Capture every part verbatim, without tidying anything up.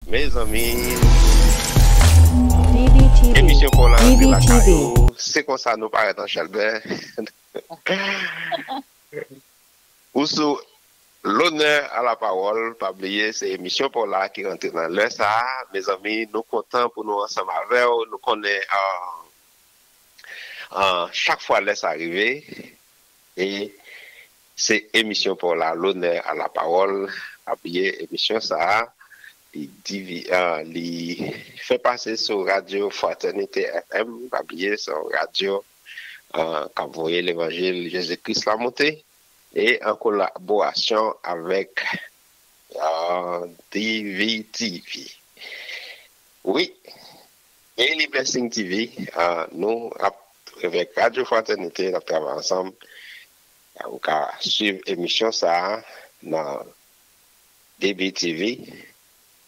Mezanmi, D V T V, emisyon pa w la rantre lakay ou. Se konsa nou parèt an chèlbè. Ou sou L'honneur à la parole, pa bliye, se emisyon pa w la ki rantre nan lè sa a. Mezanmi, nou kontan pou nou ansanm avè w. Nou konnen, ah, ah, chak fwa lè sa a rive, e se emisyon pa w la, L'honneur à la parole. Pa bliye, emisyon sa a, li divi-, ah, li fè pase sou radyo Fraternité F M. Pa bliye, se yon radyo, ah, k ap voye levanjil Jezi Kris la monte, e an kolaborasyon avèk, ah, D V T V. Wi, e li Blessing T V, ah, nou ap, avèk Radyo Fraternité, n ap travay ansanm. Ou ka swiv emisyon sa a nan D V T V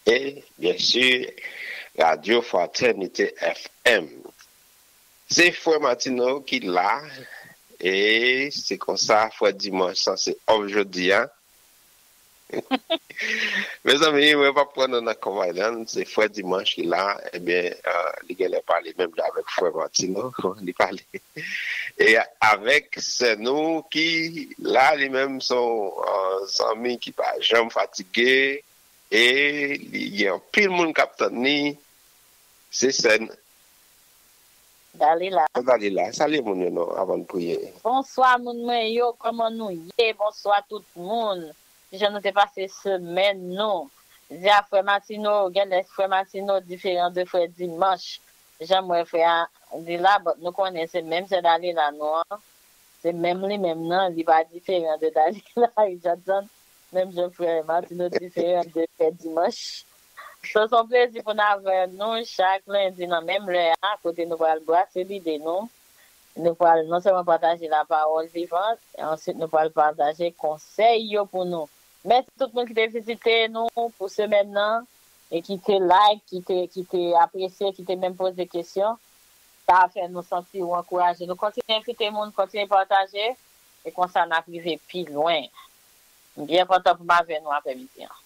e, byen si, Radyo Fraternité F M. Se frè Martino ki la, e se konsa, frè Dimanch sanse off jodi a. Mezanmi, mwen p ap pran non nan konpay la, se frè Dimanch ki la, ebyen, ah, li genlè pale menm jan avèk frè Martino, li pale. E avèk sè nou ki la, li menm se yon, ah, zanmi ki pa janm fatige, e li gen anpil moun k ap tann li, se sè n. Dalila. Dalila, salye moun yo non, avan n priye. Bonswa moun mwen yo, kòman nou ye? Bonswa tout moun. Kijan nou te pase semèn nou? Di a frè Martino, genlè frè Martino diferan de frè Dimanch. Jan m wè frè a di la, but nou konnen se menm sè Dalila nou an. Se menm li menm nan, li pa diferan de Dalila Richardson. Menm jan frè Martino diferan de frè Dimanch. So, se yon plezi pou n avè nou chak lendi nan menm lè a, kote nou pral brase lide nou. Nou pral non sèlman pataje lapawòl vivan, answit nou pral pataje konsèy yo pou nou. Mèsi tout moun ki te vizite nou pou semèn nan, e ki te like, ki te, ki te apresye, ki te menm poze kesyon. Sa fè nou santi ou ankouraje. Nou kontinye envite moun, kontinye pataje, e konsa n ap rive pi lwen. M byen kontan pou m avè nou aprèmidi an.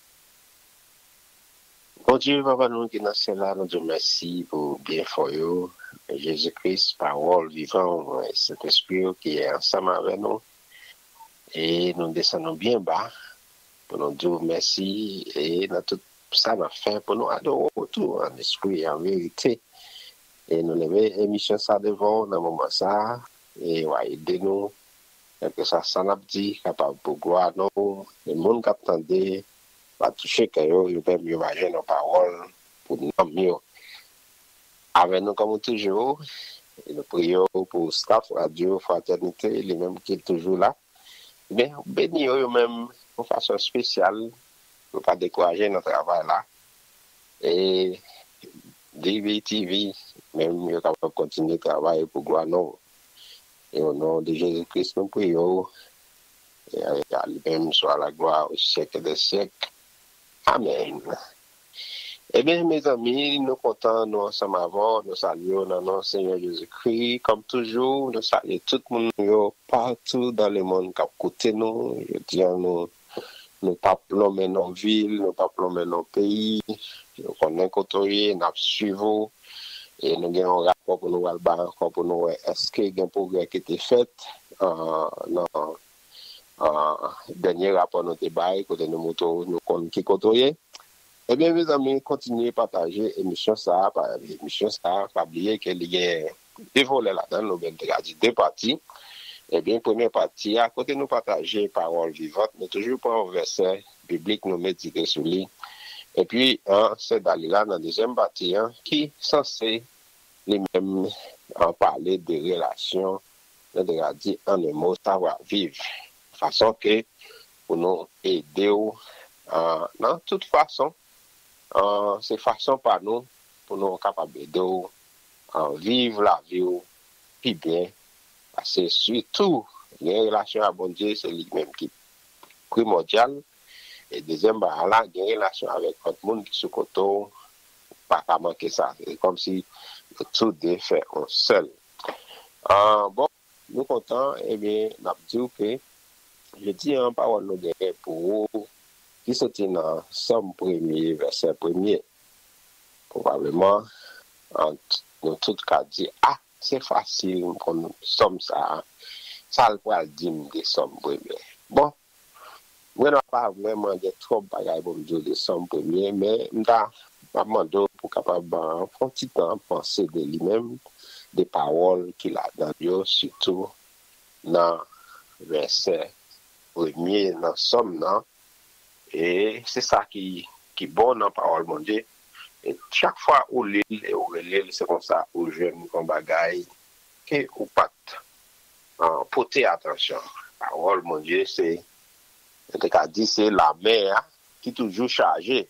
Bondye, Papa nou ki nan syèl la, nou di w mèsi pou byenfè w yo. Jezi Kris, pawòl vivan w, Sentespri w ki ansanm avè nou. E nou desann nou byen ba pou nou di w mèsi. E nan tout sa n ap fè, pou nou adore w tou, an espri, an verite. E nou leve emisyon sa devan w nan moman sa a. E w a ede nou, kèlkeswa sa n ap di, kapab pou glwa non w. E moun k ap tande, va touche kè yo, yo menm yo va jwenn yon pawòl pou nanm yo. Avè nou kòm ou toujou, e nou priye w pou staff radyo Fratènite, li menm ki toujou la. Ebyen, beni yo, yo menm, yon fason espesyal, pou yo pa dekouraje nan travay la. E D V T V, menm yo kapab kontinye travay pou glwa non w. E o non de Jezi Kris, nou priye w. E a li menm swa laglwa o syèk dè syèk. Amèn. Ebyen, mezanmi, nou kontan nou ansanm avè w, nou salye w nan non Senyè Jezikri. Kòm toujou, nou salye tout moun yo patou dan lemonn k ap koute nou. Jodi a, nou, nou p ap lonmen non vil, nou p ap lonmen non peyi. Nou konnen kote w ye, n ap swiv ou. E nou gen yon rapò pou nou al bay ankò pou nou wè èske gen pwogrè ki te fèt, ah, nan, ah, dènye rapò nou te bay, kote nou montre w, nou konn ki kote w ye. Ebyen, mezanmi, kontinye pataje emisyon sa a, pa, emisyon sa a, pa bliye ke li gen de volè ladan l, oubyen n te ka di de pati. Ebyen, premyè pati a, kote nou pataje pawòl vivan, nou toujou pran yon vèsè biblik, nou medite sou li. Epi, an, sè Dalila, nan dezyèm pati an, ki sanse li menm, an, pale de relasyon, nou te ka di, an en mo, savwa viv. Fason ke pou nou ede w, an, nan tout fason, an, se fason pa nou pou nou kapab ede w, an, viv lavi w pi byen. Paske sitou, gen relasyon a Bondye, se li menm ki primòdyal. E dezyèm bagay la, gen relasyon avèk lòt moun ki sou kote w, ou pa ka manke sa. Se kòmsi nou tou de fè yon sèl. Ah, bon, nou kontan, ebyen, n ap di w ke jodi a, pawòl nou genyen pou ou, ki soti nan Sòm premye, vèsè premye. pwobableman, an, nou tout ka di, a, se fasil, m konn sòm sa a. Sa l pral di m de sòm premye. Bon, mwen, m pa vrèman gen twòp bagay pou m di w de sòm premye, men m ta, m ap mande w pou w kapab, ah, pran ti tan panse de li menm, de pawòl ki ladan l yo, sitou nan vèsè premye nan sòm nan. E se sa ki, ki bon nan pawòl Bondye. E chak fwa ou li l e ou reli l, se konsa ou jwenn yon bagay ke ou pa t, ah, pote atansyon. Pawòl Bondye, se, yo te ka di, se lamè a ki toujou chaje.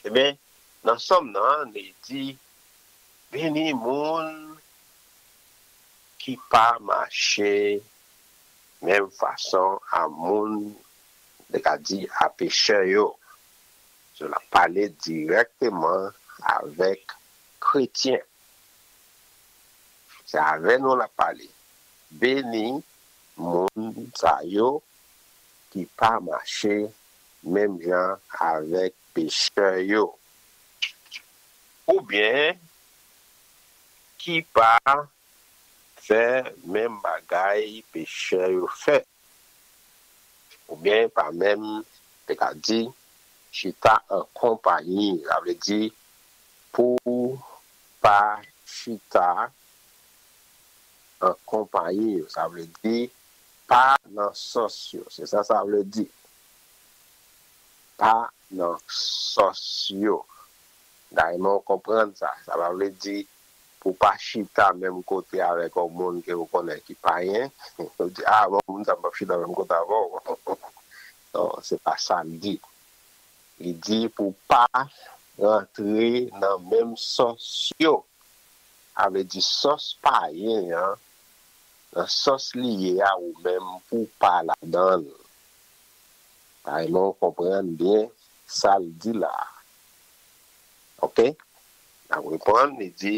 Ebyen, nan sòm nan, li di, beni moun ki pa mache menm fason a moun, li ka di, a pechè yo. So, l ap pale dirèkteman avèk kretyen. Se avè nou l ap pale. Beni moun sa yo ki pa mache menm jan avèk pechè yo, oubyen ki pa fè menm bagay pechè yo fè, oubyen pa menm, te ka di, chita an konpayi, sa vle di pou pa chita an konpayi yo, sa vle di pa nan sòs yo, se sa sa vle di. Pa nan sòs yo. Dayè, mwen konprann sa. Sa pa vle di pou pa chita menm kote avèk yon moun ke ou konnen ki payen. Ou di, a, bon, moun sa m p ap chita menm kote avè w. Non, se pa sa l di. Li di pou pa rantre nan menm sòs yo. Sa vle di sòs payen an, nan sòs li ye a, ou menm pou pa ladan l. Sa e nou konprann byen sa l di la a. Oke? N ap reprann, li di,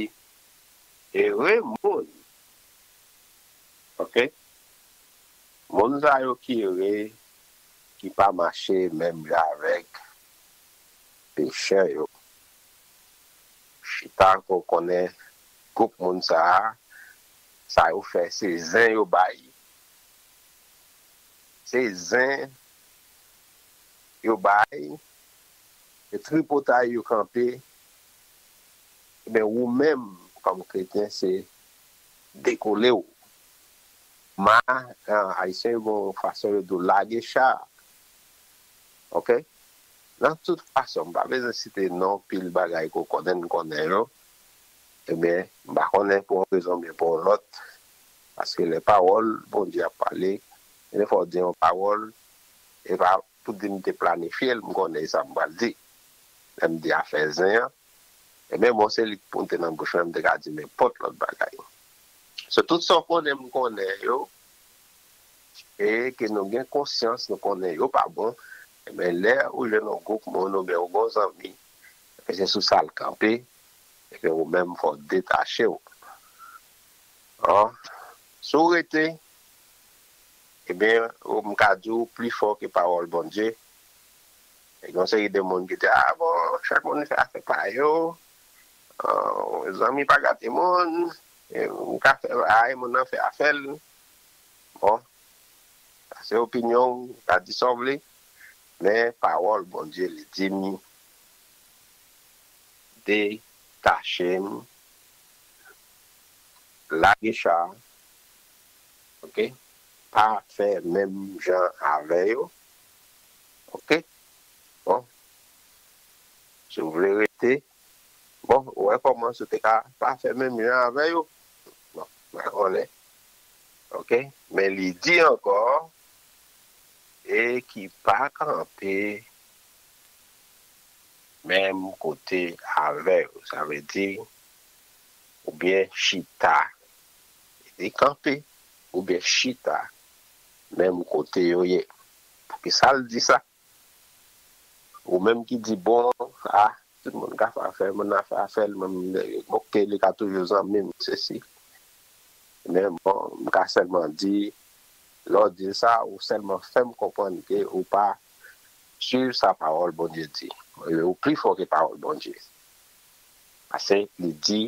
ere moun. Oke? Moun sa yo ki ere, ki pa mache menm jan avèk pechè yo. Chita ke w konnen gwoup moun sa a, sa yo fè, se zen yo bay. Se zen yo bay, se tripotay yo kanpe. Ebyen, ou menm, kòm kretyen, se dekole w. Ma, ah, Ayisyen yo gen yon fason yo di w lage cha. Oke? Nan tout fason, m pa bezwen site non pil bagay ke w konnen, n konnen yo. Ebyen, m pa konnen pou yon rezon oubyen pou yon lòt. Paske lè pawòl Bondye ap pale, gen de fwa w di yon pawòl, e pa pou di m te planifye l, m konnen e sa m pral di. Lè m di afè zen an, ebyen, bon, se li k moute nan bouch mwen, m te ka di nenpòt lòt bagay. Se tout sa w konnen m konnen yo, e ke nou gen konsyans, nou konnen yo pa bon, ebyen, lè ou jwenn yon gwoup moun oubyen ou gen yon zanmi, ebyen, se sou sa l kanpe, ebyen, ou menm, fò w detache w. An, si w rete, ebyen, ou, m ka di w pli fò ke pawòl Bondye. E gen yon seri de moun ki di, a, bon, chak moun fè afè pa yo, ah, zanmi pa gate moun, e, ou ka fè bagay, moun nan fè afè l. Bon, sa se opinyon w, ou ka di sa w vle, men pawòl Bondye, li di m, detache m, lage cha, oke? Pa fè menm jan avè yo, oke? Bon, si w vle rete, bon, ou wè kòman si w te ka pa fè menm jan avè yo. Bon, mwen konnen. Oke? Men li di ankò, e ki pa kanpe menm kote avè yo. Sa vle di, oubyen chita. Li di kanpe, oubyen chita, menm kote yo ye. Poukisa l di sa? Ou menm ki di, bon, a, tout moun ka fè afè l, moun nan fè afè l, mwen, m, ok, li ka toujou zanmi m, sesi. Men bon, m ka sèlman di, lè w di l sa, ou sèlman fè m konprann ke ou pa swiv sa pawòl Bondye di. Ou pli fò ke pawòl Bondye. Paske li di,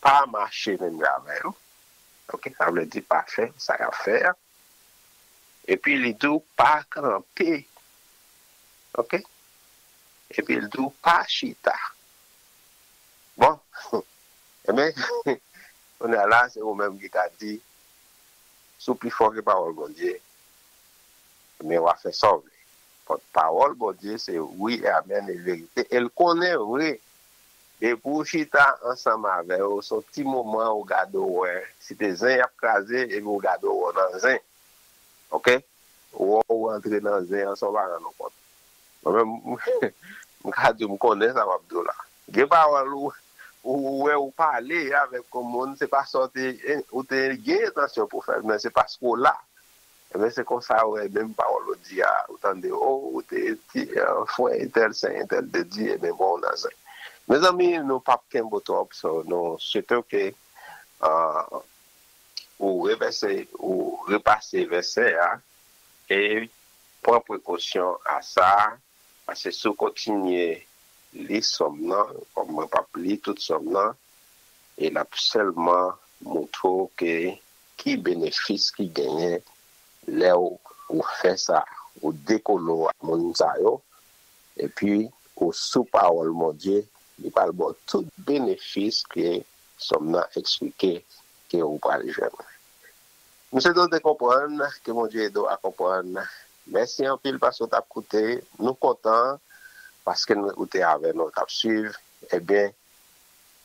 pa mache menm jan avè yo. Ok, sa vle di pa fè sa y ap fè a. Epi li di w pa kanpe. Ok? Epi li di w pa chita. Bon, ebyen, kounye a la, se ou menm ki ka di, si w pi fò ke pawòl Bondye, ebyen, w a fè sa w vle. But pawòl Bondye se wi e amèn e verite. E l konnen vre. Depi w chita ansanm avè yo, se yon ti moman ou gade w wè. Si te zen y ap kraze, epi w gade w wè w nan zen. Ok? Ou wè w antre nan zen an san w pa rann ou kont. Mwen menm, m ka di w, m konnen sa m ap di w la. Gen pawòl ou, ou wè ou pale avèk yon moun, se pa sa w te, ou te gen entansyon pou fè l, men se paske w la. Ebyen, se konsa w wè menm pawòl ou di a, ou tande, o, ou te, ti, eh, frè entèl, sè entèl te di, ebyen, bon, w nan zen. Mezanmi, nou p ap kenbe w twòp, so, nou swete w ke, ah, ou revèse, ou repase vèsè a, e pran prekosyon a sa, paske si w kontinye li sòm nan, kòm mwen p ap li tout sòm nan, e l ap sèlman montre w ke ki benefis ki genyen lè w, ou fè sa, ou dekole w ak moun sa yo, epi ou sou pawòl Bondye, li pral ba w tout benefis ke sòm nan eksplike ke ou pral jwenn. M swete w te konprann, ke Bondye ede w a konprann. Mèsi anpil paske w t ap koute. Nou kontan paske nou, ou te avè nou, w t ap swiv. Ebyen,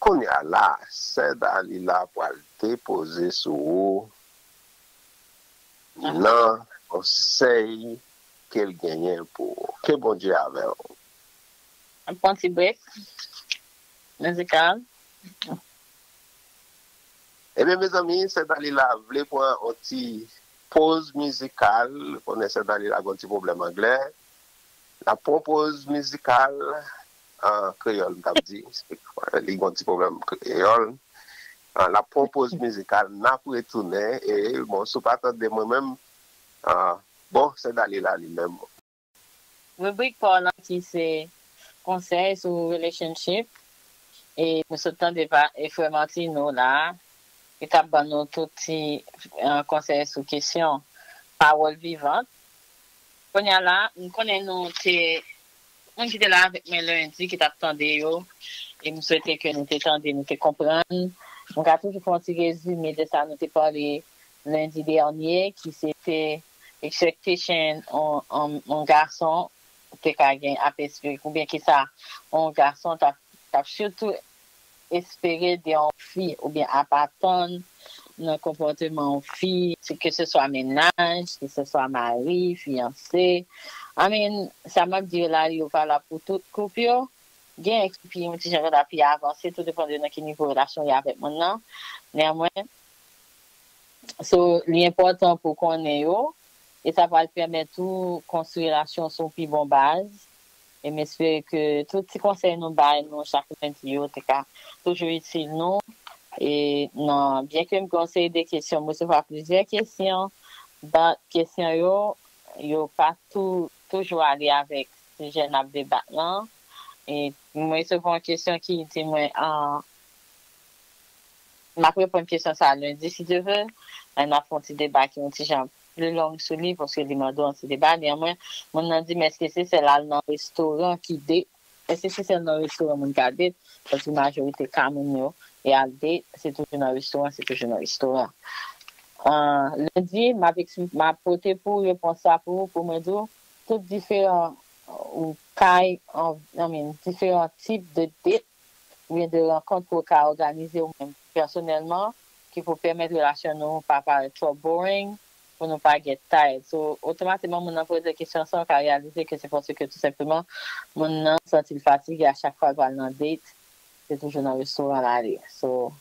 kounye a la, sè Dalila pral depoze sou ou nan konsèy ke l genyen pou ou. Ke Bondye avè w. N ap pran ti brek mizikal. Ebyen, mezanmi, sè Dalila vle pran yon ti poz mizikal. Konnen sè Dalila gen yon ti pwoblèm anglè. N ap pran yon poz mizikal an kreyòl, m t ap di. Li gen yon ti pwoblèm kreyòl. Ah, n ap pran yon poz mizikal, n ap retounen. E, bon, si w pa tande mwen menm, ah, bon, sè Dalila li menm. Ribrik pa w lan ki se konsèy sou relationship. E nou sot tande pa, e frè Martino la, ki t ap ban nou tout ti, eh, konsèy sou kesyon pawòl vivant. Kounye a la, m konnen nou te, moun ki te la avèk mwen lendi, ki t ap tande yo, e m swete ke nou te tande, nou te konprann. M ka toujou fè yon ti rezime de sa nou te pale lendi dènye, ki se te expectation on, on, on gason te ka gen ap espere, oubyen ki sa on gason t ap, t ap sitou espere de yon fi, oubyen ap atann nan konpòteman yon fi, se ke se swa mennaj, ke se swa mari, fiyanse. I mean, sa m ap di yo la, yo valab pou tout koup yo. Gen koup ki yon ti jan pi avanse, tou depann de nan ki nivo relasyon yo avèk moun nan. Nenmwen, so, li enpòtan pou konnen yo, e sa pral pèmèt ou konstwi relasyon sou pi bon baz. E m espere ke tout ti konsèy nou bay nou chak lendi yo te ka toujou itil nou. E nan, byen ke m gen yon seri de kesyon, m resevwa plizyè kesyon, but kesyon yo, yo pa tou, toujou ale avèk sijè n ap debat lan. E m resevwa yon kesyon ki di mwen, ah, m ap reponn kesyon sa a lendi, si Dye vle. N ap fè yon ti deba ki yon ti jan pli long sou li, paske li mande yon ti deba. Nenmwen, moun nan di, men èske se sèl al nan restoran ki date? Èske se sèl nan restoran moun ka date? Paske majorite ka moun yo, e al date, se toujou nan restoran, se toujou nan restoran. Ah, lendi, m ap ekspli-, m ap pote pou repons sa pou ou, pou mwen di w, tout diferan, ou kay, an, I mean, diferan tip de date, oubyen de rankont ke w ka òganize ou menm pèsonèlman, ki pou pèmèt relasyon nou pa parèt twò boring, pou nou pa get tired. So, otomatikman, moun nan poze kesyon sa, w ka reyalize ke se paske tou senpleman, moun nan santi l fatige a chak fwa l pral nan date, se toujou nan restoran l ale. So,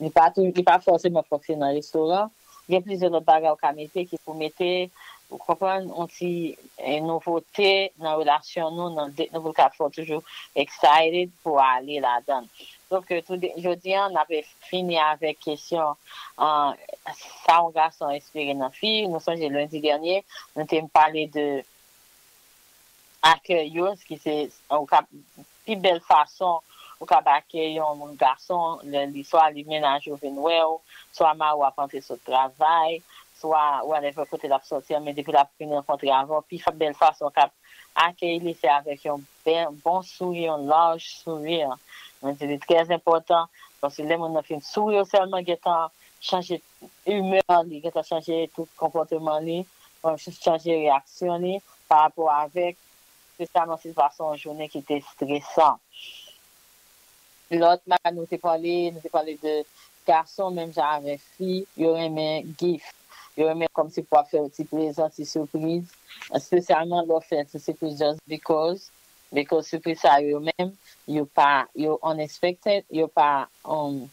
li pa tou, li pa fòseman fòk se nan restoran. Gen plizyè lòt bagay ou ka mete ki pou mete, ou konprann, yon ti, eh, nouvote nan relasyon nou, nan date nou, pou l ka fè w toujou excited pou ale ladan l. Donk, eh, tou de, jodi a, n ap fini avèk kesyon, ah, sa yon gason espere nan fi. Nou sonje lendi dènye, nou te pale de akèy yo, ki se ou ka pi bèl fason ou ka akèy yon gason lè li swa li menaje w vin wè w, swa mari w ap rantre sot travay, swa whatever kote l ap sòti an, men depi l ap vin rankontre avè w, pi bèl fason w ka akèy li se avèk yon bon souri, yon laj souri. Mwen di li trè enpòtan, paske lè moun nan fin souri w sèlman gentan chanje imè li, gentan chanje tout konpòteman li, chanje reyaksyon li pa rapò avèk espesyalman si l pase yon jounen ki te estresan. Lòt bagay nou te pale, nou te pale de gason menm jan avèk fi, yo renmen gift. Yo renmen kòmsi pou ap fè yon ti prezan, ti sipriz. Espesyalman lè w fè ti sipriz just because. Because sipriz sa yo menm, yo pa, yo unexpected, yo pa, um,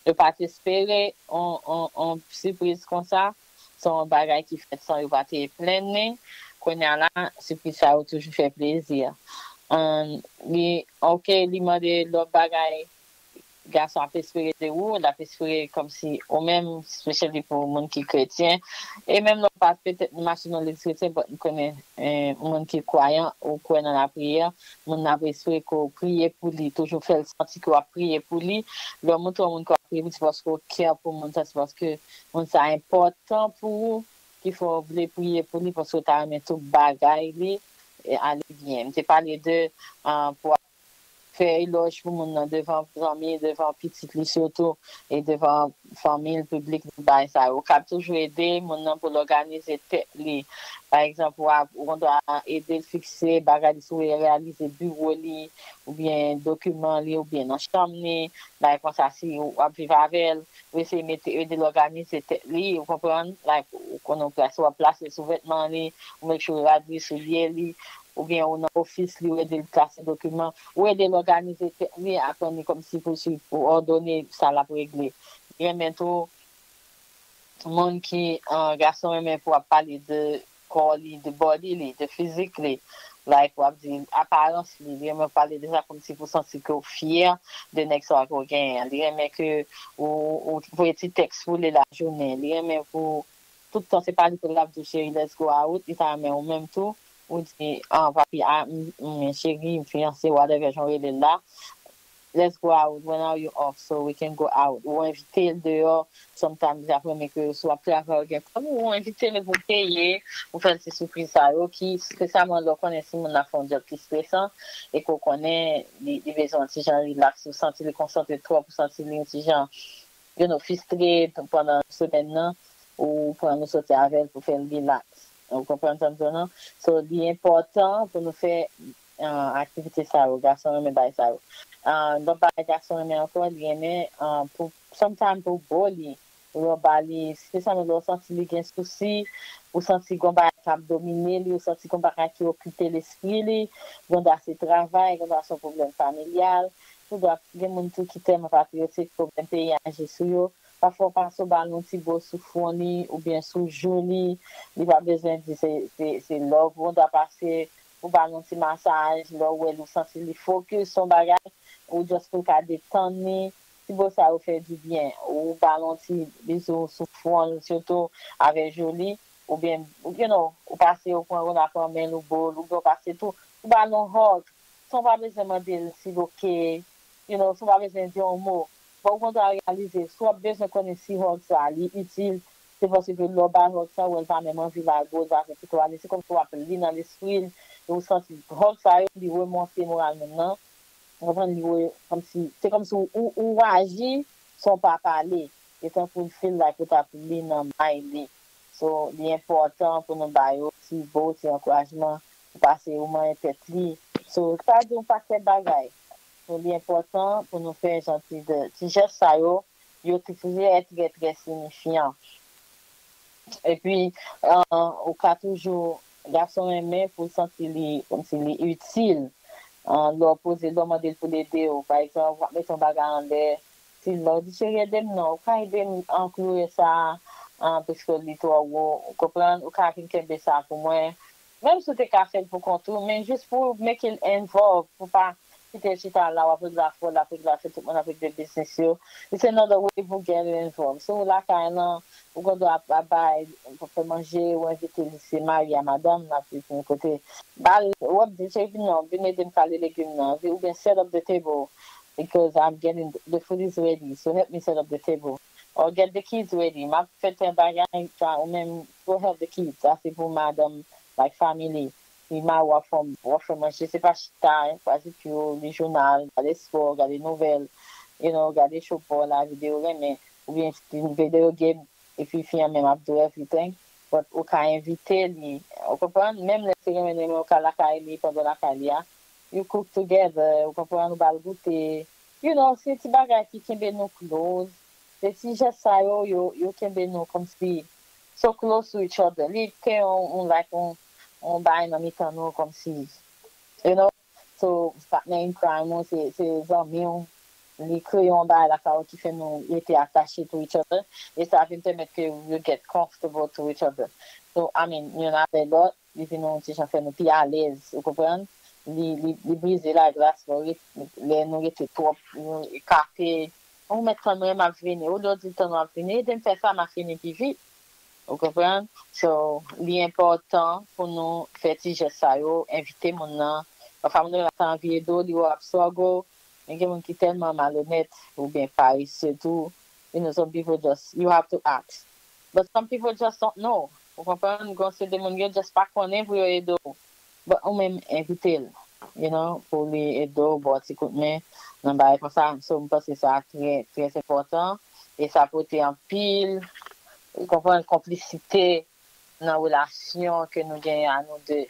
yo pa t espere yon, yon, yon sipriz konsa. Se yon bagay ki fèt san yo pa te plenn li. Kounye a la, sipriz sa yo toujou fè plezi. An, li, ok, li mande lòt bagay gason ap espere de ou, l ap espere kòmsi ou menm, especially pou moun ki kretyen. E menm lè w pa petèt mache nan legliz kretyen, but m konnen eh, moun ki kwayan ou kwè nan lapriyè, moun nan ap espere ke w priye pou li, toujou fè l santi ke w ap priye pou li. Lè w montre yon moun ke w ap priye pou li, se paske w care pou moun sa, se paske moun sa enpòtan pou ou, ki fè w vle priye pou li, paske w ta renmen tout bagay li eh, ale byen. M te pale de ah, pou fè elòj pou moun nan devan zanmi, devan pitit li sitou, e devan fanmi l, piblik li, bagay sa yo. Ou ka toujou ede moun nan pou l òganize tèt li. Pa egzanp, w ap, ou gendwa ede l fikse bagay li, si w reyalize biwo li, oubyen dokiman li, oubyen nan chanm li, bagay konsa, si w ap viv avè l, ou eseye mete, ede l òganize tèt li, ou konprann, like, ou konnen w plase, w ap plase souvètman li, ou make sure rad li, soulye li, oubyen ou nan ofis li, ou ede l plase dokiman, ou ede l òganize tèt li, aprann li kòmsi pou, pou òdone sa l ap regle. Li renmen tou moun ki, ah, gason renmen pou ap pale de kò li, de body li, de fizik li. Like, w ap di aparans li, li renmen pale de sa kòmsi pou santi ke w fyè de nèg sa ke w genyen an. Li renmen ke ou, ou voye ti tèks pou li lajounen. Li renmen pou tout tan se pa li pou l ap di w cheri let's go out, li ta renmen ou menm tou, ou di ah papi, ah, m, m, cheri, m fiyanse, whatever jan w rele l la, let's go out, when are you off so we can go out, ou envite l deyò, sometimes li ap renmen ke si w ap travay ou gen kòb ou, ou envite l pou peye, ou fè l ti sipriz sa yo ki espesyalman lè w konnen si moun nan fè yon djòb ki estresan e ke w konnen li, li bezwen yon ti jan relax, ou santi li konsantre twòp, ou santi li yon ti jan you know, fistre pandan semèn nan, ou pran nou soti avè l pou fè l rilaks. Ou konprann sa m di w nan? So, li enpòtan pou nou fè uh, aktivite sa yo. Gason renmen bagay sa yo. Uh, lòt bagay gason renmen ankò, li renmen uh, pou, sometimes pou bo li. Ou yo ba li, espesyalman lè w santi li gen sousi, ou santi gon bagay k ap domine li, ou santi gon bagay ki okipe lespri li, gon dwa se travay, gon dwa se yon pwoblèm familyal, gon dwa gen moun tou ki tèlman patriyotik, pwoblèm peyi a je sou yo. Pafwa w pase w ba l yon ti bo sou fwon li oubyen sou jou li, li pa bezwen di se, se, se love, gon dwa pase ou ba l yon ti masaj, lè w wè l ou santi li fokis sou yon bagay, ou just pou l ka detann li, ti bo sa yo fè dibyen. Ou ba l yon ti bizou sou fwon l, sitou avè jou li, oubyen, you know, ou pase, ou pran, ou nan pran men l, ou bo l, oubyen ou pase tou, ou ba l yon hug, san w pa bezwen mande l si l oke, you know, san w pa bezwen di yon mo. Bon, ou gendwa reyalize, si w ap bezwen konnen si hug sa a, li itil, se paske lè w ba l hug sa a, ou wè l pa menm anvi lage w, l pa fè pito ale, se kòmsi w ap li nan lespri l, e ou santi hug sa yo, li remonte moral moun nan. Ou konprann? Li re, kòmsi, se kòmsi ou, ou, ou aji san w pa pale. E tankou l feel like ou t ap li nan may li. So, li enpòtan pou nou ba yo ti bo, ti ankourajman, pou pase yo manyen tèt li. So, sa di yon pakèt bagay. So, li enpòtan pou nou fè jan ti, de, ti jès sa yo, yo trè, trè, trè siyifyan. Epi, uh, ou ka toujou, gason renmen pou l santi li, kòmsi li itil. Uh, lè w poze, lè w mande l pou l ede w, pa egzanp, w ap mete yon bagay anlè, si lè w di, cheri, ede m non, ou ka ede m ankloure sa a, uh, paske li twò wo, ou konprann, ou ka vin kenbe sa pou mwen. Menm si w te ka fè l pou kont ou, men jis pou make l involve, pou pa kite l chita la, w ap regle afè w, l ap regle afè tout moun, ap regle biznis yo. It's another way pou get involved. So, lakay lan, ou gen dwa ap, ap bay, pou fè manje, ou envite l, se mari a madanm, l ap viv yon kote. Ba l, w ap di, cheri, vin non, vin ede m kale legim nan, vi-, oubyen set up the table, because I'm getting, the food is ready, so help me set up the table. Or get the kids ready, m ap fè tèl bagay, ou menm, go help the kids, sa se pou madanm, like, family. Li mare w ap fè, w ap fè manje, se pa chita, barbecue, li jounal, gade spò, gade nouvèl, you know, gade show pa w la, videyo renmen, oubyen videyo game, epi fi an menm ap do everything, but ou ka envite li, ou konprann? Menm lè se renmen, renmen, ou ka lakay li, pandan lakay li a, you cook together, ou konprann, ou ba l goute, you know, se ti bagay ki kenbe nou close, se ti jès sa yo, yo, yo kenbe nou kòmsi so close to each other. Li kreye yon, yon, like, yon, yon bagay nan mitan nou kòmsi, you know, so partner in crime ou, se, se zanmi w, li kreye yon bagay lakay ou ki fè nou rete attaché to each other, e sa vin pèmèt ke you get comfortable to each other. So, I mean, youn avè lòt, li vin yon ti jan fè nou pi alèz, ou konprann? Li, li, li brize laglas, lè w ret-, lè nou rete twòp, nou ekate, ou mèt tann mwen, m ap vini. Olye w di l tann w ap vini, ede m fè sa, m a fini pi vit. Ou konprann? So, li enpòtan pou nou fè ti jès sa yo, envite moun nan. Pafwa moun nan ta anvi ede w, li wè w ap struggle, men gen moun ki tèlman malonèt oubyen parese tou. You know, some people just, you have to ask. But some people just don't know. Ou konprann? Gon se de moun yo just pa konnen pou yo ede w. But ou menm envite l, you know, pou li ede w, ba w ti kout men nan bagay konsa. So, m panse sa trè, trè enpòtan. E sa pote anpil, ou konprann, konplisite nan relasyon ke nou genyen a nou de.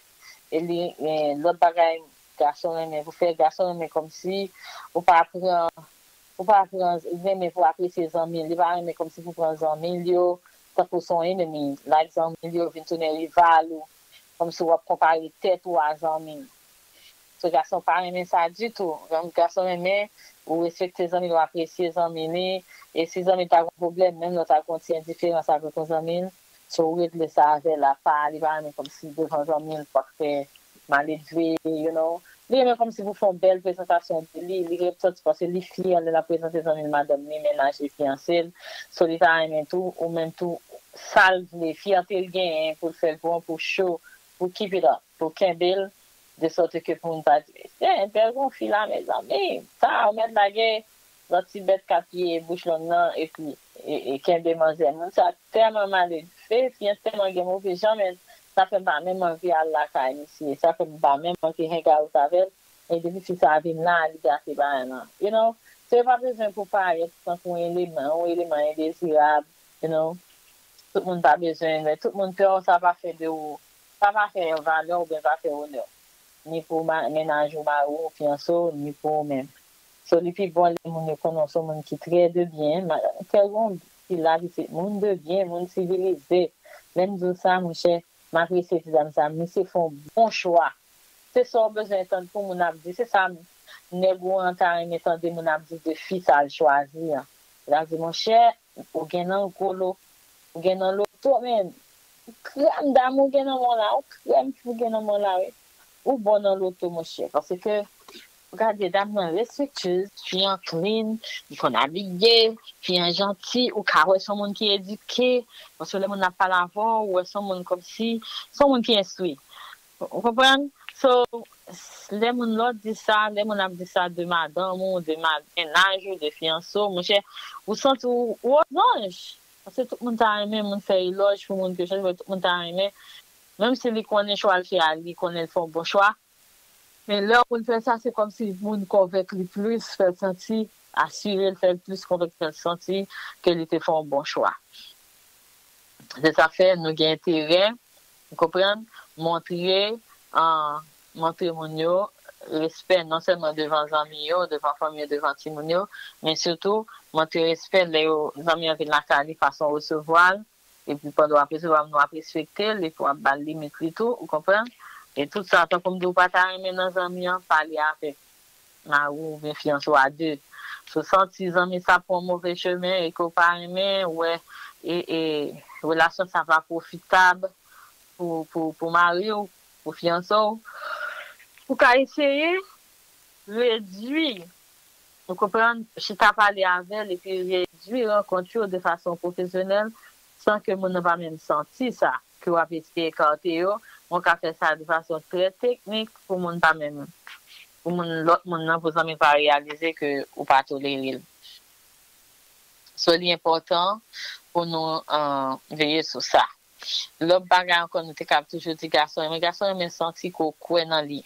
E li, e lòt bagay, gason renmen pou fè, gason renmen kòmsi ou pa pran, ou pa pran, renmen pou apresye zanmi l. Li pa renmen kòmsi pou pran zanmi l yo, tankou se yon enemi. Like zanmi l yo vin tounen rival ou, kòmsi w ap konpare tèt ou a zanmi l. So, gason pa renmen sa ditou. Gason renmen ou respekte zanmi l, ou apresye zanmi li. E si zanmi l ta gen yon pwoblèm, menm lè w ta gen yon ti endiferans avèk yon zanmi l, so ou regle sa avè l apa, li pa renmen kòmsi devan zanmi l pou ap fè maledve, you know. Li renmen kòmsi pou fè yon bèl prezantasyon de li, li renmen santi paske li fyè lè l ap prezante zanmi l, madanm li, mennaj li, fiyanse l. So, li ta renmen tou, ou menm tou, sa l vle, fyète l genyen pou l fè l pran pou cho, pou keep it up, pou kenbe l, de sòte ke pou moun pa di, "Eh, entèl gon fi la, mezanmi, sa, ou mèt lage lòt ti bèt k ap piye bouch long nan, epi, e, e kenbe manzè." Moun sa tèlman maledve, fi an tèlman gen move jan, men sa fè m pa menm anvi al lakay misye, sa fè m pa menm anvi hang out avè l, e depi fi sa vin la, li gate bagay lan, you know. So, yo pa bezwen pou parèt tankou yon eleman, yon eleman endezirab, you know. Tout moun pa bezwen, men tout moun pè w, sa pa fè de ou, sa pa fè valè w oubyen pa fè onè w. Ni pou ma-, mennaj ou, mari w, fiyanse w, ni pou ou menm. So, li pi bon lè moun yo konnen w se yon moun ki trè de byen, ma-, kè gon pil la pitit, moun de byen, moun sivilize. Lè m di w sa, monchè, m apresye ti dam sa, misye fè yon bon chwa. Se sa w bezwen tann pou moun ap di, se sa m-, nèg ou an ta renmen tande moun ap di de fi sa l chwazi an. L ap di, monchè, ou gen nan gwo lo, ou gen nan loto, men, krèm dam ou gen nan men w la, yon krèm fi ou gen nan men w la, wi. Ou bon nan loto, monchè, paske ou gade dam nan respektyez, fi an clean, li konn abiye, fi an janti, ou ka wè se yon moun ki edike, paske lè moun ap pale avè w, ou wè se yon moun kòmsi, se yon moun ki enstwi. Ou konprann? So, s-, lè moun lòt di sa, lè moun ap di sa de madanm ou, de ma-, mennaj ou, de fiyanse w, monchè, ou santi w, ou ozanj. Paske tout moun ta renmen moun fè elòj pou moun ke chanje, tout moun ta renmen. Menm si li konnen chwa l fè a, li konnen l fè yon bon chwa. Men lè yon moun fè sa, se kòmsi moun konvenk li plis, fè l santi asire, l fè l plis konvenk, fè l santi ke li te fè yon bon chwa. Se sa k fè nou gen enterè, ou konprann, montre, ah, montre moun yo respè non sèlman devan zanmi yo, devan fanmi yo, devan timoun yo, men sitou montre respè lè yo, zanmi an vin lakay li, fason w resevwa l, epi pandan w ap resevwa l, w ap respekte l, epi w ap ba l limit li tou, ou konprann? E tout sa, tankou m di w pa ta renmen nan zanmi an, pale avèk mari w oubyen fiyanse w a de. Si w santi zanmi sa pran yon move chemen e ke w pa renmen, ou wè, e, e, relasyon sa pa pwofitab pou, pou, pou mari w, pou fiyanse w, ou ka eseye redui, ou konprann, chita pale avè l epi redui rankont yo de fason pwofesyonèl san ke moun nan pa menm santi sa ke w ap eseye ekate yo, men w ka fè sa de fason trè teknik pou moun pa menm, pou moun, lòt moun nan, pou zanmi pa reyalize ke ou pa tolere l. So, li enpòtan pou nou uh, veye sou sa. Lòt bagay ankò, nou te kab toujou di gason, men gason renmen santi ke w kwè nan li.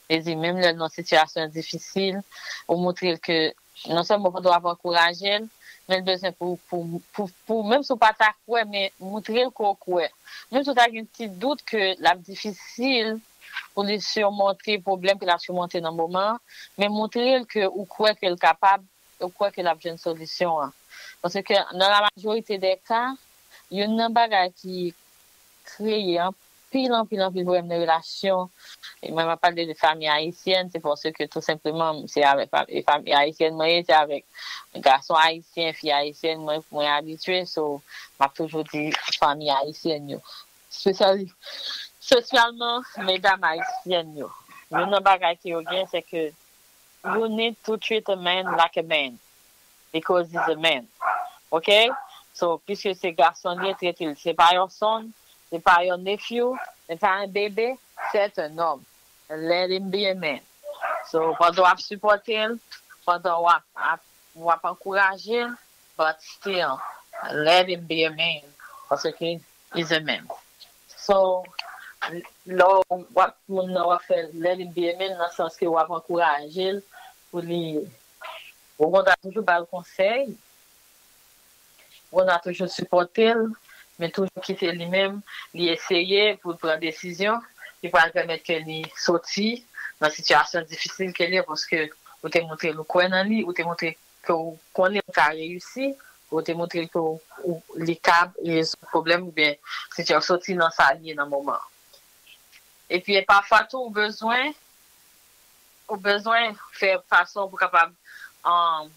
Vle di, menm lè l nan sitiyasyon difisil, ou montre l ke non sèlman w ap ankouraje l, men l bezwen pou, pou, pou, pou menm si w pa ta kwè, men montre l ke w kwè. Menm si w ta gen ti dout ke l ap difisil pou li simonte pwoblèm ke l ap simonte nan moman an, men montre l ke ou kwè ke l kapab, ou kwè ke l ap jwenn solisyon an. Paske nan la majorite dè ka, youn nan bagay ki kreye anpil, anpil, anpil pwoblèm nan relasyon, e mwen m ap pale de fanmi ayisyèn, se paske tou senpleman, se avèk fanmi ayisyèn mwen ye, se avèk gason ayisyen, fi ayisyèn mwen, mwen abitye, so, m ap toujou di fanmi ayisyèn yo. Espesyali, espesyalman, medam ayisyèn yo. Youn nan bagay ke yo gen, se ke you need to treat a man like a man because he's a man. Ok? So, piske se gason li ye, trete l. Se pa yon son, se pa yon nephew, se pa yon bebe, c'est un homme. Let him be a man. So, pandan w ap sipòte l, pandan w ap, ap, w ap ankouraje l, but still, let him be a man. Paske he's a man. So, lè w ap moun nan w ap fè let him be a man nan sans ke w ap ankouraje l pou li, ou konn ta toujou ba l konsèy, ou konn ta toujou sipòte l, men toujou kite li menm, li eseye pou l pran desizyon ki pral pèmèt ke li soti nan sitiyasyon difisil ke li ye, paske ou te montre l ou kwè nan li, ou te montre ke w konnen l ka reyisi, ou te montre l ke w, ou, li kab rezoud pwoblèm oubyen sitiyasyon, soti nan sa li ye nan moman an. Epi pafwa tou ou bezwen, ou bezwen fè fason pou kapab um,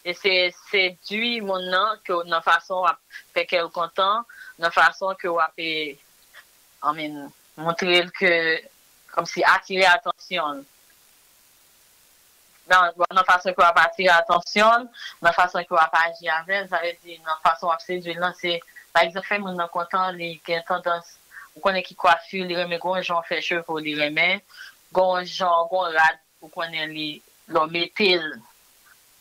eseye sedui moun nan ke w, nan fason w ap fè kè l kontan, nan fason ke w ap, eh, I mean, montre l ke, kòmsi atire atansyon l. Nan, nan fason ke w ap atire atansyon l, nan fason ke w ap aji avè l, sa vle di nan fason w ap sedui l lan, se, pa egzanp, fè moun nan kontan, li gen tandans, ou konnen ki kwafi li renmen, gon jan w fè cheve w li renmen, gon jan, gon rad, ou konnen li, lè w mete l,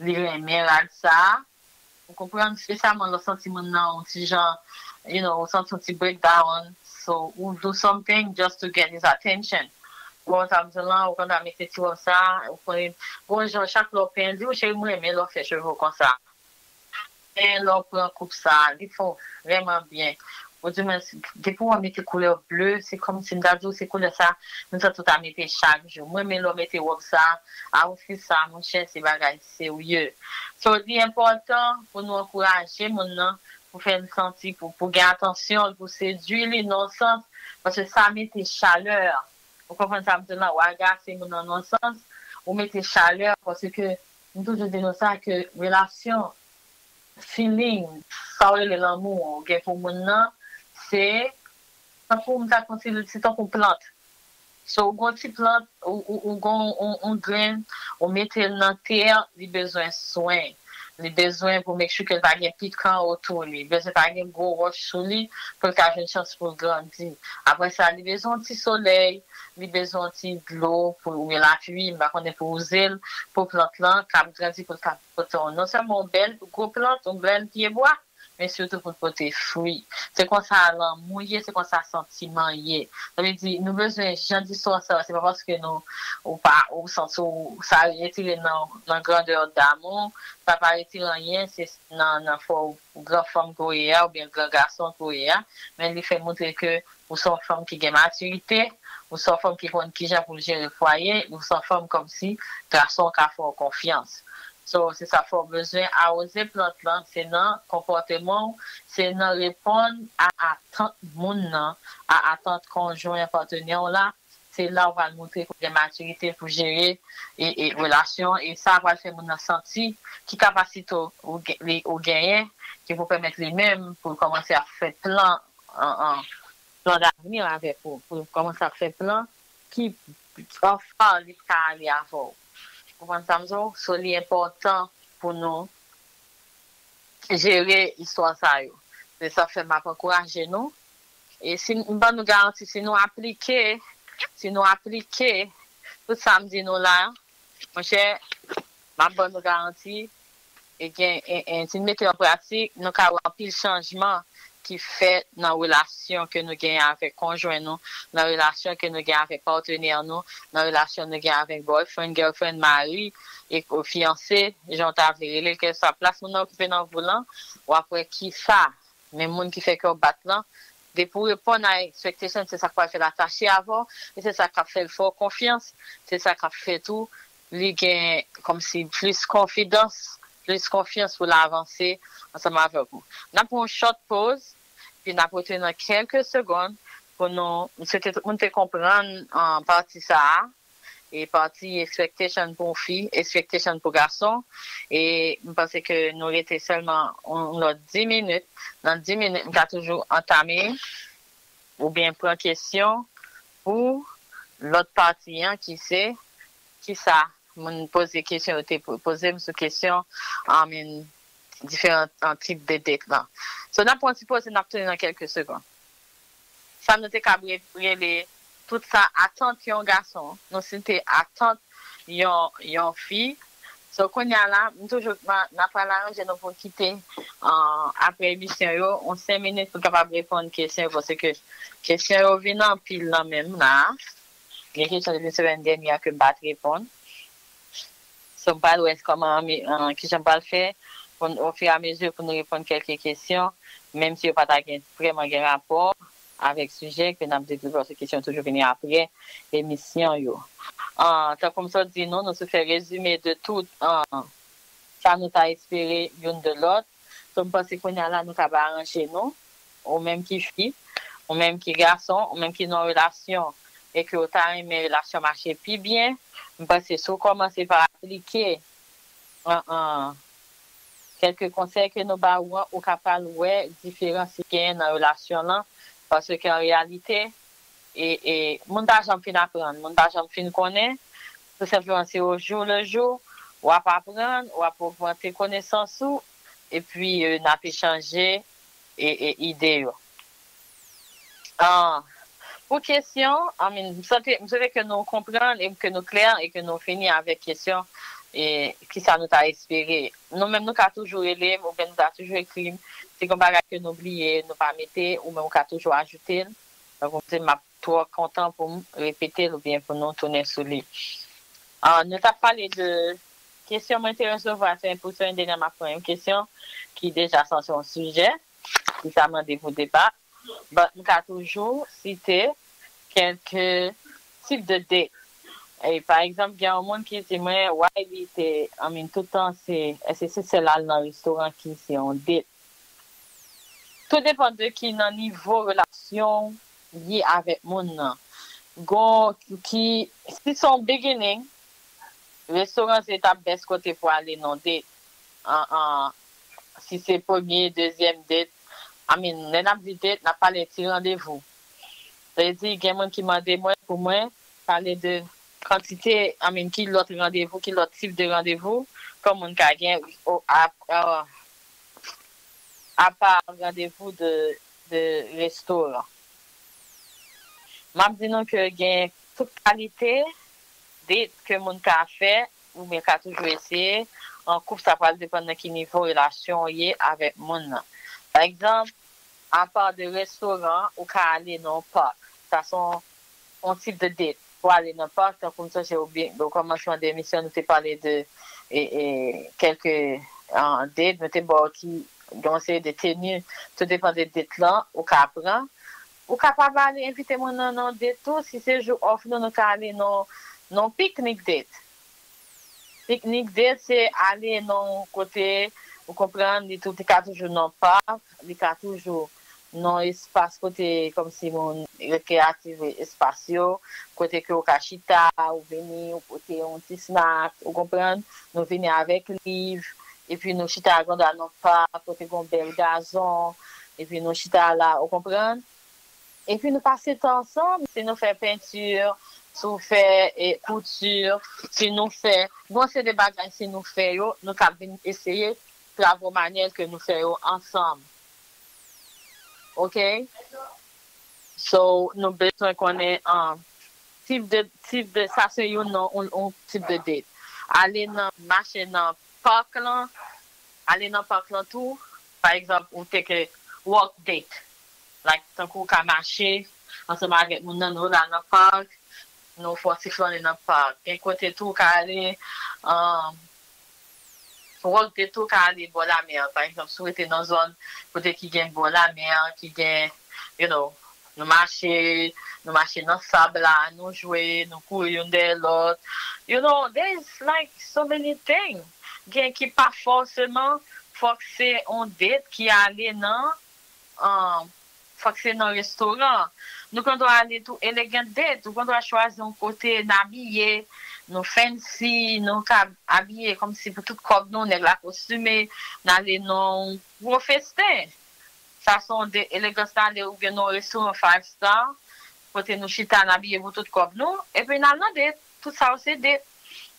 li renmen rad sa a. Ou konprann? Espesyalman lè w santi moun nan yon ti jan, you know, ou santi yon ti breakdown. So, ou do something just to get his attention. Bon, sa m di lan, ou konn ta mete ti wòb sa, ou konnen, bon, jan chak lè w penyen, di, "Wi, cheri, m renmen lè w fè cheve w konsa." Men lè w pran koup sa, li fè w vrèman byen. Ou di, "Men, depi w mete koulè ble, se kòmsi m ta di w se koulè sa, m santi w ta mete chak jou. M renmen lè w mete wòb sa, a ou fi sa, monchè, se bagay serye." So, li enpòtan pou nou ankouraje moun nan, pou fè l santi, pou, pou gen atansyon l, pou sedui li nan yon sans, paske sa mete chalè. Ou konprann sa m di w la, ou agase moun nan nan yon sans, ou mete chalè, paske m toujou di nou sa, ke relasyon, feeling, sa w rele lanmou an, ou gen pou moun nan, se tankou m ta konsidere se tankou plant. So, ou gon ti plant, ou, ou, ou gon on, on grenn, ou mete l nan tè, li bezwen swen. Li bezwen pou make sure ke l pa gen pikan otou li. Li bezwen pa gen gwo wòch sou li pou l ka jwenn chans pou l grandi. Apre sa, li bezwen yon ti solèy, li bezwen yon ti dlo pou, oubyen lapli, m pa konnen pou wouze l, pou plant lan ka grandi, pou l ka pote yon, non sèlman yon bèl gwo plant, yon bèl pyebwa, men sitou pou l pote fwi. Se konsa lanmou ye, se konsa santiman ye. Sa vle di, nou bezwen jan di sa, se pa paske nou, ou pa, ou santi w, sa retire nan, nan grandè damou, sa pa retire anyen, se nan, nan fò w gran fanm ke w ye a, oubyen gran gason ke w ye a, men li fè montre ke ou se yon fanm ki gen matirite, ou se yon fanm ki konn kijan pou l jere fwaye, ou se yon fanm kòmsi gason ka fè w konfyans. So, se sa fè w bezwen awoze plant lan, se nan konpòteman w, se nan reponn a atant moun nan, a atant konjwen, patnè w la, se la w pral montre ke w gen matirite pou jere e, e relasyon, e sa pral fè moun nan santi ki kapasite w, ou gen- li- ou genyen, ki pou pèmèt li menm pou l kòmanse ap fè plan, an, an, plan davni avèk ou, pou l kòmanse ap fè plan ki anfan li ka ale avè w. Konprann sa m di w? So, li enpòtan pou nou jere istwa sa yo. Se sa fè m ap ankouraje nou. E si m ban nou garanti, si nou aplike, si nou aplike tout sa m di nou la, monchè, m ap ban nou garanti, e gen, e, e, si n mete yo an pratik, nou ka wè anpil chanjman ki fèt nan relasyon ke nou genyen avèk konjwen nou, nan relasyon ke nou genyen avèk patnè nou, nan relasyon nou genyen avèk boyfriend, girlfriend, mari, e fiyanse, jan w ta vle rele l, kèlkeswa plas moun nan okipe nan vi w lan, w ap wè kisa, men moun ki fè kè w bat lan, depi w reponn a expectation, se sa k pral fè l atache avè w, e se sa k ap fè l fè w konfyans, se sa k ap fè tou li gen kòmsi plis konfidans, plis konfyans pou l avanse ansanm avèk ou. N ap pran yon short pause, pi n ap retounen nan kèlke segonn pou nou, m swete tout moun te konprann, uh, pati sa a, e pati expectation pou fi, expectation pou gason, e m panse ke nou rete sèlman yon lòt dis minit. Nan dis minit, m ka toujou antame oubyen pran kesyon pou lòt pati an ki se, kisa moun poze kesyon yo te po- poze m sou kesyon, I mean, diferan, uh, tip de date lan. So, n ap pran ti poze, n ap tounen nan kèlke segonn. Sa nou te kab re- rele tout sa atant yon gason, nou site atant yon, yon fi. So, kounye a la, m toujou, ma- n ap pral aranje nou pou kite, uh, apre emisyon yo, yon senk minit pou kapab reponn kesyon yo, paske kesyon yo vin anpil nan men m la. Gen kesyon depi semèn dènyè ke m pa t reponn. So, m pral wè kòman, an, kijan m pral fè pou n, ofiramezu pou nou reponn kèlke kesyon, menm si yo pa ta gen, vrèman gen rapò avèk sijè ke n ap devlope, paske kesyon toujou vini apre emisyon yo. An, tankou m sot di nou, nou sot fè rezime de tout, an, sa nou ta espere youn de lòt. So, m panse kounye a la, nou kab aranje nou, ou menm ki fi, ou menm ki gason, ou menm ki nan relasyon, e ke w ta renmen relasyon mache pi byen, m panse si w kòmanse pa aplike, an, an, kèlke konsèy ke nou ba ou an, ou ka pral wè diferans ki genyen nan relasyon lan, paske an reyalite, e, e, moun pa janm fin aprann, moun pa janm fin konnen, tou senpleman se au jour le jour, w ap aprann, w ap ogmante konesans ou, epi, e, n ap echanje, e, e, ide yo. Ah, pou kesyon, I mean, m swete, m swete ke nou konprann e ke nou klè e ke nou fini avèk kesyon, e kisa nou ta espere. Nou menm, nou ka toujou rele m oubyen nou ka toujou ekri m. Si gen bagay ke nou bliye, nou pa mete, ou menm ou ka toujou ajoute l. Donk, m di m ap twò kontan pou m repete l oubyen pou nou tounen sou li. Ah, nou t ap pale de kesyon mwen te resevwa, se pou sou yon dènye m ap pran yon kesyon ki deja sanse yon sijè, ki ta mande pou deba. But m ka toujou site kèlke tip de date. E, pa egzanp, gen yon moun ki di mwen, why li te, I mean, tout tan se, èske se sèl al nan restoran ki se yon date? Tout depann de ki nan nivo relasyon w ye avèk moun nan. Gon ki, si se yon beginning, restoran se etap bèst kote pou ale nan date. An, an, si se premye, dezyèm date, I mean, lè n ap di date, n ap pale ti randevou. Sa vle di, gen moun ki mande mwen pou mwen pale de kantite, I mean, ki lòt randevou, ki lòt tip de randevou ke moun ka gen o, a, a, apa randevou de, de restoran. M ap di nou ke gen tout kalite date ke moun ka fè, oubyen ka toujou eseye. An koup, sa pral depann nan ki nivo relasyon w ye avèk moun nan. Pa egzanp, apa de restoran, ou ka ale nan yon pak. Sa se yon, yon tip de date. Pou ale nan pak, tankou m sonje, oubyen, o kòmansman de emisyon, nou te pale de, e, e, kèlke, ah, date, nou te ba w ki, gen yon seri de teni, tout depann de date lan, ou ka pran. Ou kapab ale envite moun nan nan date tou, si se jou off nou, nou ka ale nan, nan piknik date. Piknik date, se ale nan yon kote, ou konprann, li tou, li ka toujou nan pak, li ka toujou nan espas kote, kòmsi moun rekreyatif espas yo, kote ke ou ka chita, ou vini, ou pote yon ti snack, ou konprann, nou vini avèk liv, epi nou chita granda nan pak, kote gen yon bèl gazon, epi nou chita la, ou konprann? Epi nou pase tan ansanm, si nou fè penti, si w fè e, kouti, si nou fè, gon se de bagay si nou fè yo, nou ka vin eseye travo manyèl ke nou fè yo ansanm. Ok? So, nou bezwen konnen um, tip de, tip de, sa se yon non, yon, yon tip de date. Ale nan, mache nan park lan, ale nan park lan tou. Pa egzanp, ou te ke walk date. Like, tankou w ka mache ansanm avèk moun nan, nou la nan park, nou fè yon ti flannen nan park. Gen kote tou w ka ale, um, walk date tou w ka ale bò lamè. Pa egzanp, si w rete nan zòn kote ki gen bò lamè, ki gen, you know, nou mache, nou mache nan sab la, nou jwe, nou kouri youn dèyè lòt. You know, there's like so many things. Gen ki pa fòseman fòk se on date ki ale nan, um, fòk se nan restoran. Nou gen dwa ale tou elegant date, ou gen dwa chwazi yon kote n abiye, nou fancy, nou ka abiye kòmsi pou tout kòb nou, nèg la kostime, n ale nan yon gwo festen. Sa se yon date elegans n ale oubyen nan yon restoran five star, kote nou chita, n abiye pou tout kòb nou, epi n al nan date. Tout sa yo se date.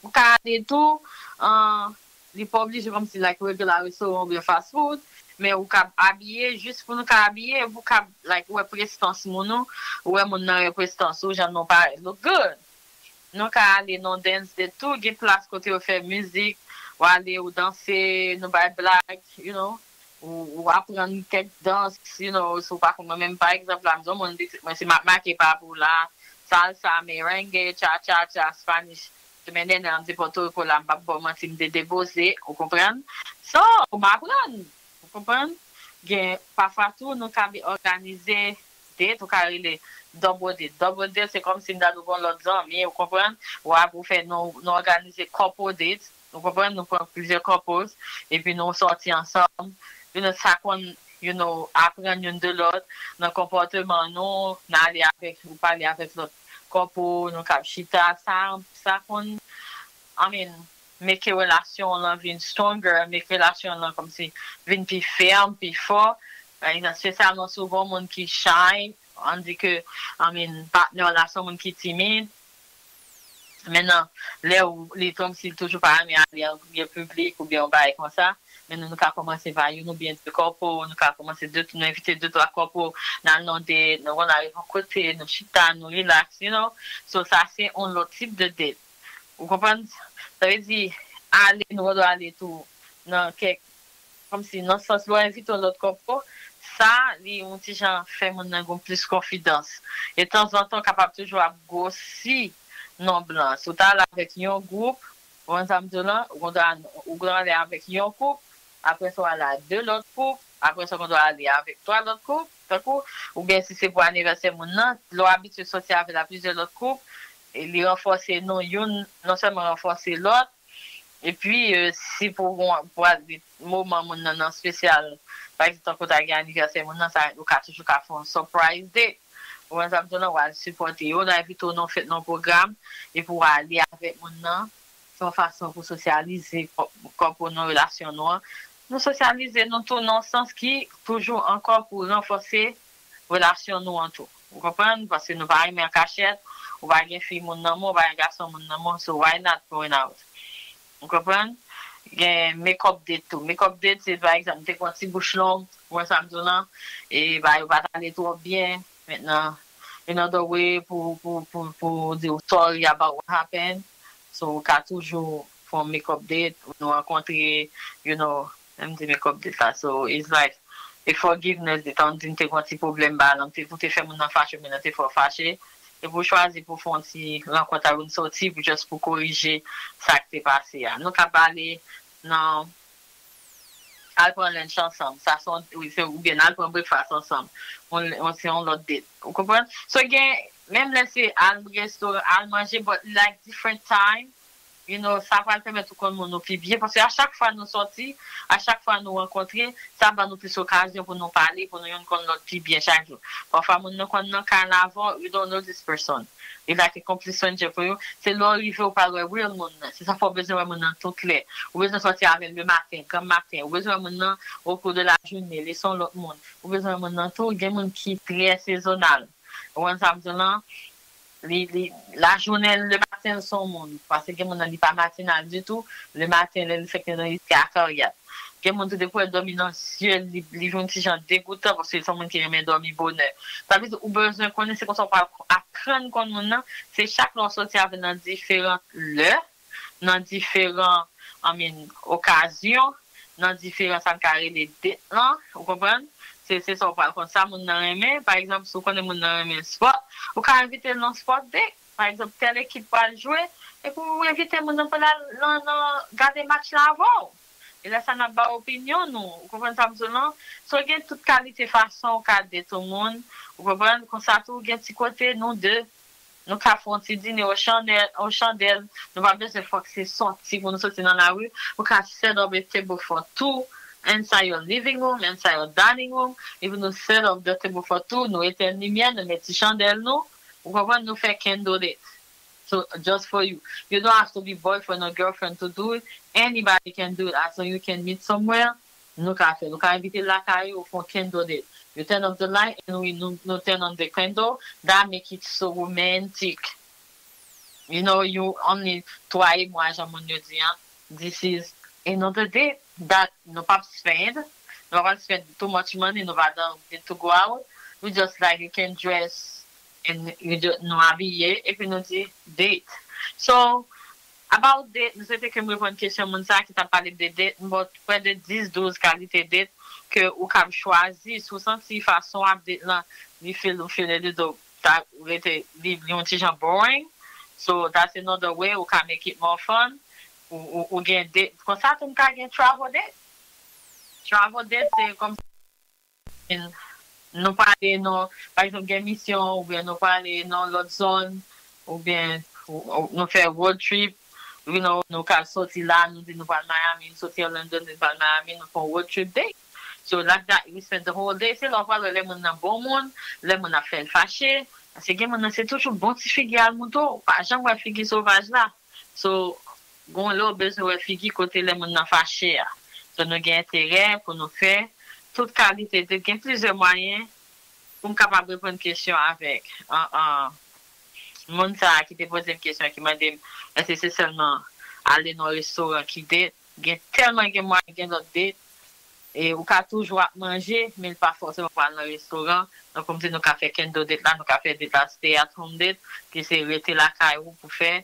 Ou ka ale tou, an, li pa oblije kòmsi like regular restoran oubyen fast food, men ou ka abiye jis pou nou ka abiye, pou ka like wè prestans moun ou, ou wè moun nan wè prestans ou, jan nou parèt look good. Nou ka ale nan dance date tou, gen plas kote yo fè mizik, ou ale ou danse, nou bay blag, you know, ou, ou aprann kèk dans, you know, si w pa konn mwen menm, pa egzanp la, m di w moun, mwen se m ap make pa pou la, salsa, merengue, cha-cha-cha, Spanish. Demen nènè, m te Pòtoriko la, m p ap ba w manti, m te depoze, ou konprann? So, m aprann, ou konprann? Gen, pafwa tou, nou ka vin òganize date, ou ka rele double date. Double date, se kòmsi m ta di w gon lòt zanmi, ou konprann? Ou ap ou fè, nou, nou òganize couple date, ou konprann? Nou pran plizyè couples, epi nou sòti ansanm, you know, sa konn, you know, aprann youn de lòt, nan konpòteman nou, n ale avèk, ou pale avèk lòt kòpo, nou k ap chita, sa, sa konn, I mean, make relasyon lan vin stronger, make relasyon lan kòmsi vin pi fèm, pi fò. Pa egzanp, espesyalman si w gon moun ki shy, ann di ke, I mean, patnè w la se yon moun ki timid, men nan, lè ou, li kòmsi l toujou pa renmen ale an lye piblik oubyen yon bagay konsa, men nou, nou ka kòmanse pa youn oubyen de kòpo, nou ka kòmanse de, nou envite de twa kòpo, n al nan yon date, nou konn al yon kote, nou chita, nou relax, you know. So, sa se yon lòt tip de date. Ou konprann? Sa vle di, ale, nou dwe ale tou nan kèk, kòmsi nan sans lè w envite yon lòt kòpo, sa, li yon ti jan fè moun nan gen plis konfidans. E tanzantan, w kapab toujou ap gwosi nonb lan. Si w ta al avèk yon gwoup, ou konn sa m di w lan, ou konn ale avèk yon koup, apre sa w ale a de lòt koup, apre sa w konn ale avèk twa lòt koup, tankou, oubyen si se pou anivèsè moun nan, lè w abitye sòti avè l a plizyè lòt koup, e li ranfòse nou youn, non sèlman ranfòse lòt, epi, e, si pou, pou al moman moun nan nan espesyal, pa egzanp, tankou ta gen anivèsè moun nan, sa, ou ka toujou ka fè yon surprise date. Ou konn sa m di w lan, w al sipòte yo, n a envite w nan fèt, nan pwogram, epi w ale avèk moun nan, se yon fason pou sosyalize kò-, kòpo nou, relasyon nou an. Nou sosyalize nou tou nan yon sans ki toujou ankò pou ranfòse relasyon nou an tou. Ou konprann? Paske nou pa renmen an kachèt, ou pa gen fi moun nan men w, ou pa gen gason moun nan men w, so why not going out? Ou konprann? Gen make-up date tou. Make-up date, se pa egzanp, m te gen yon ti bouch long, ou wè sa m di w lan, e bagay yo pa t ale twò byen. Mentnan, another way pou, pou, pou, pou di w sorry about what happened. So, ou ka toujou fè yon make-up date, nou rankontre, you know, menm di make-up date la. So, it's like, e forgiveness date, tann di m te gen yon ti pwoblèm ba lan, m te, pou te fè moun nan fache, moun nan te fè w fache. Epi w chwazi pou fè yon ti rankont avè l, sòti, pou just pou korije sa k te pase a. Nou ka pale nan al pran lunch ansanm. Sa se yon, wi, se, oubyen al pran breakfast ansanm. On, on, se yon lòt date. Ou konprann? So, gen, menm lè se al restoran, al manje, but like different time, you know, sa pral pèmèt ou konn moun ou pi byen. Paske a chak fwa nou sòti, a chak fwa nou rankontre, sa ban nou plis okazyon pou nou pale, pou nou youn konn lòt pi byen chak jou. Pafwa moun nan konn nan kay la avè w, you don't know this person. Li like a complete stranger pou ou. Se lè w rive ou pral wè real moun nan. Se sa fè w bezwen wè moun nan tou klè. Ou bezwen sòti avè l le maten, granm maten. Ou bezwen wè moun nan au cours de la journée, li se yon lòt moun. Ou bezwen wè moun nan tou, gen moun ki trè sezonal. Ou konn sa m di w lan? Li, li, lajounen, lematen, l se yon moun. Paske gen moun nan, li pa matinal ditou. Lematen, lè li fèk nan riske a karyat. Gen moun tou, depi w wè l dòmi nan zye l, li, li vin yon ti jan degoutan, paske l se yon moun ki renmen dòmi bonè. Sa vle di, ou bezwen konnen, se konsa w pral aprann konn moun nan. Se chak lè w sòti avè l nan diferan lè, nan diferan, I mean, okazyon, nan diferan sa n ka rele date lan, ou konprann? Se, se sa w pral konn sa moun nan renmen. Pa egzanp, si w konnen moun nan renmen spòt, ou ka envite l nan spòt date. Pa egzanp, tèl ekip pral jwe, epi w envite moun nan pou l al nan, nan gade match la avè w. E lè sa n ap ba opinyon nou, ou konprann sa m di w lan? So, gen tout kalite fason w ka date yon moun, ou konprann? Konsa tou, gen ti kote nou de, nou ka fè yon ti dine o chandèl, o chandèl. Nou pa bezwen fòk se sòti pou nou soti nan lari. Nou ka set up a table for two inside your living room, inside your dining room. Epi nou set up the table for two, nou etenn limyè, nou met ti chandèl nou. Ou konprann? Nou fè candle date. So, just for you. You don't have to be boyfriend or girlfriend to do it. Anybody can do it as long you can meet somewhere. Nou ka fè, nou ka envite l lakay ou, fè yon candle date. You turn off the light and we, nou, nou turn on the candle. That make it so romantic. You know, you only twa e mwa, jan moun yo di an. This is another date that nou p ap spend. Nou p ap spend too much money, nou pa nan date to go out. We just like you can dress and you just, nou abiye, epi nou di date. So, about date, m swete ke m reponn kesyon moun sa ki t ap pale de date, m ba w prè de dis, douz kalite date ke ou kab chwazi. Si w santi fason w ap date lan, li feel, ou feel a little, ta rete, li, li yon ti jan boring. So, that's another way ou ka make it more fun. Ou, ou, ou gen date, konsa tou m ka gen travel date. Travel date, se kòm nou prale nan, pa egzanp, gen misyon, oubyen nou prale nan lòt zòn, oubyen ou, ou, nou fè road trip, you know, nou ka soti la, nou di nou pral Miami, nou soti Orlando, nou pral Miami, nou fè yon road trip date. So, like that, we spend the whole day. Se lè w pral wè lè moun nan bon moun, lè moun ap fè l fache. Paske gen moun nan, se toujou bon ti figi al montre w, ou pa janm wè figi sovaj la. So, gon lè w bezwen wè figi kote lè moun nan fache a. So, nou gen enterè pou nou fè tout kalite de, gen plizyè mwayen pou m kapab reponn kesyon avèk, an, an, moun sa a ki te poze m kesyon, ki mande m, èske se sèlman ale nan restoran ki date? Gen tèlman gen mwayen gen lòt date. E ou ka toujou ap manje, men l pa fòseman pral nan restoran. Donk, kòm di, nou ka fè candle date la, nou ka fè date la, stay at home date, ki se rete lakay ou pou fè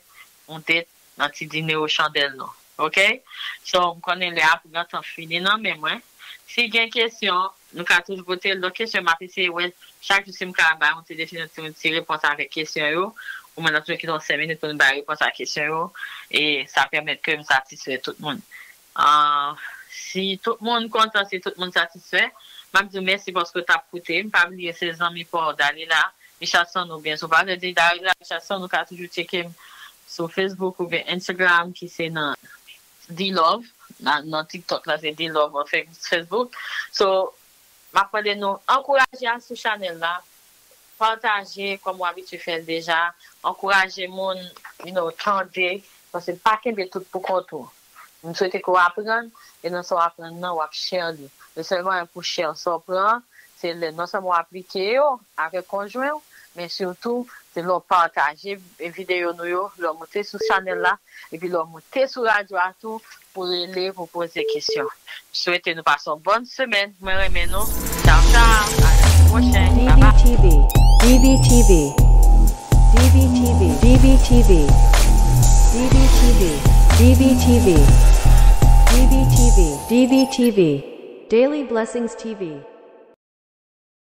yon date nan ti dine o chandèl nou. Oke? So, m konnen lè a pou gentan fini nan men mwen. Si gen kesyon, nou ka toujou pote l. Donk, kesyon, m ap eseye wè chak jou si m ka bay yon ti defi, yon ti, yon ti repons avèk kesyon yo. Ou mwen nan toujou kite yon senk minit pou nou bay repons a kesyon yo. E sa pèmèt ke m satisfè tout moun. Ah, si tout moun kontan, si tout moun satisfè, m ap di w mèsi paske w t ap koute. M pa bliye se zanmi pa w Dalila Richardson, oubyen si w pa vle di Dalila Richardson, ou ka toujou tcheke m sou Facebook oubyen Instagram, ki se nan D-Love. Nan, nan TikTok la, se D-Love on Fe-, Facebook. So, m ap mande nou ankouraje al sou chanèl la, pataje kòm w abitye fè l deja, ankouraje moun, you know, tande, paske pa kenbe tout pou kont ou. M swete ke w aprann, e nan sa w aprann nan, w ap share li. Le sèl mwayen pou share sa w pran, se lè non sèlman w aplike yo avèk konjwen w, men sitou, se lè w pataje videyo nou yo, lè w moute sou chanèl la, epi lè w moute sou radyo a tou, pou rele, pou poze kesyon. M swete nou pase yon bòn semèn. Mwen renmen nou. Tchaw, tchaw. A la pwochèn. Bye bye. D B T V. D B T V. D B T V. D B T V. Daily Blessings T V.